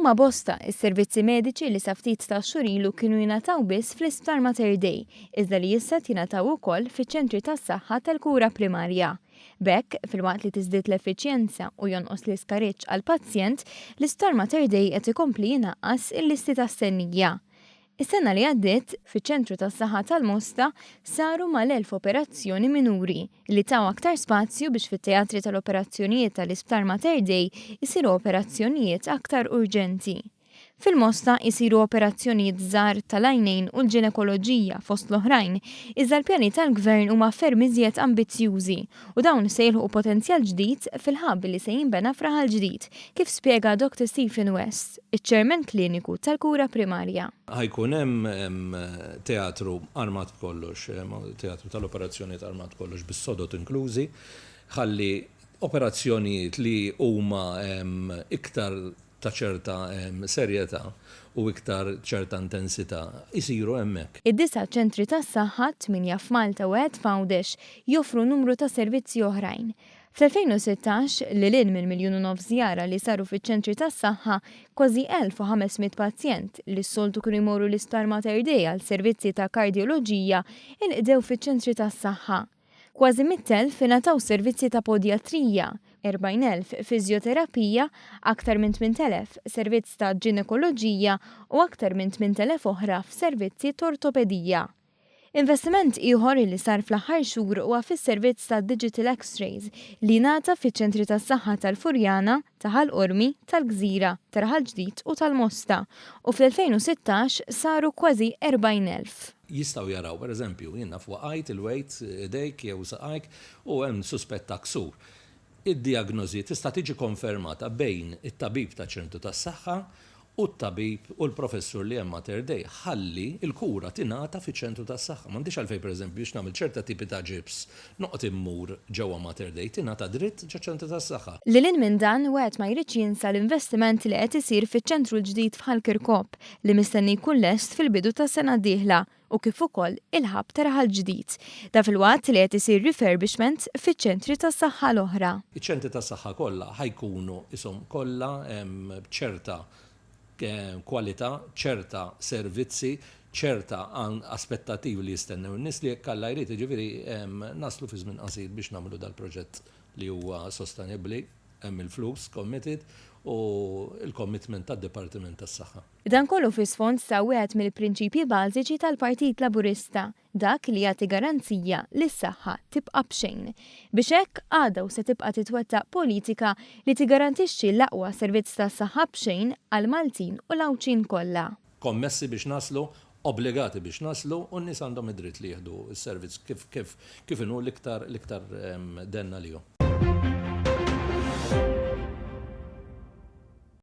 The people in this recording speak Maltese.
Huma bosta s-servizzi mediċi li sa ftit tax-xhur ilu kienu jingħataw biss fl-Isptar Mater Dei, iżda li issa qed jingħataw ukoll fiċ-ċentri tas-saħħa tal-kura primarja. B'hekk, filwaqt li tiżdied l-effiċjenza u jonqos l-iskariġġ għall-pazjent, l-Isptar Mater Dei qed ikompli jnaqqas il-listi ta' stennija. Is-sena li għaddiet, fiċ-Ċentru tas-Saħħa tal-Mosta saru mal-1,000 operazzjoni minuri li taw aktar spazju biex fit-teatri tal-operazzjonijiet tal-Isptar Mater Dei jsiru operazzjonijiet aktar urġenti. Fil-Mosta jsiru operazzjonijiet żgħar tal-għajnejn u l-ġinekoloġija fost l-oħrajn, iżda l-pjani tal-Gvern huma ferm iżjed ambizzjużi u dawn se jilħqu potenzjal ġdid fil-hub li se jinbena f'Raħal Ġdid, kif spjega Doctor Stephen West, iċ-Chairman Kliniku tal-Kura Primarja. Ħa jkun hemm teatru armat b'kollox, teatru tal-operazzjonijiet armat b'kollox bis-sodod inklużi, ħalli operazzjonijiet li huma iktar ta' ċerta serjetà u iktar ċerta intensità jsiru hemmhekk. Id-disa' ċentri tas-saħħa, tmienja f'Malta u wieħed f'Għawdex, joffru numru ta' servizzi oħrajn. Fl-2016, lil hinn minn miljun u nofs żjara li saru fiċ-ċentri tas-saħħa, kważi 1,500 pazjent, li s-soltu kienu jmorru l-Isptar Mater Dei għal servizzi ta' kardjoloġija, inqdew fiċ-ċentri tas-saħħa. Kważi 100,000 ingħataw servizzi ta' podjatrija, 40,000 fiżjoterapija, aktar minn 8,000 servizz ta' ġinekoloġija u aktar minn 8,000 oħra f'servizzi t'ortopedija. Investiment ieħor li sar fl-aħħar xhur huwa fis-servizz ta' digital x-rays li jingħata fiċ-ċentri tas-saħħa tal-Furjana, ta' Ħal Qormi, tal-Gżira, ta' Raħal Ġdid u tal-Mosta u fl-2016 saru kważi 40,000. Jistgħu jaraw, per eżempju, jien naf waqajt, ilwejt idejk jew saqajk u hemm suspett ta' ksur. Id-diagnożi tista' tiġi konfermata bejn it-tabib taċ-ċentru tas-saħħa u t-tabib u l-professur li hemm Mater Dei ħalli l-kura tingħata fiċ-ċentru tas-saħħa. M'għandix għalfejn per eżempju biex nagħmel ċerta tipi ta' ġibs noqgħod immur ġewwa Mater Dei, tingħata dritt ġoċ-ċentru tas-saħħa. Lil hinn minn dan, wieħed ma jridx jinsa l-investiment li qed isir fiċ-ċentru l-ġdid f'Ħal Kirkop li mistenni jkun lest fil-bidu tas-sena d-dieħla u kif ukoll il-hub ta' Raħal Ġdid. Dan filwaqt li qed isir refurbishment fiċ-ċentri tas-saħħa l-oħra. Iċ-ċentri tas-saħħa kollha ħa jkunu ishom kollha b'ċerta kwalità, ċerta servizzi, ċerta aspettativi li jistennew in-nies li jekk Alla jrid jiġifieri naslu fi żmien qasir biex nagħmlu dal-proġett li huwa sostenibbli, hemm il-flus committed u l-commitment tad-Dipartiment tas-Saħħa. Dan kollu fi sfond ta' wieħed mill-prinċipji bażiċi tal-Partit Laburista, dak li jagħti garanzija li s-saħħa tibqa' b'xejn. Biex hekk, għadha u se tibqa' titwettaq politika li tiggarantixxi l-aqwa servizz tas-saħħa b'xejn għall-Maltin u l-Għawdxin kollha. Kommessi biex naslu, obbligati biex naslu u n-nies għandhom id-dritt li jieħdu s-servizz kif kif kif inhu l-iktar l-iktar denn għalihom.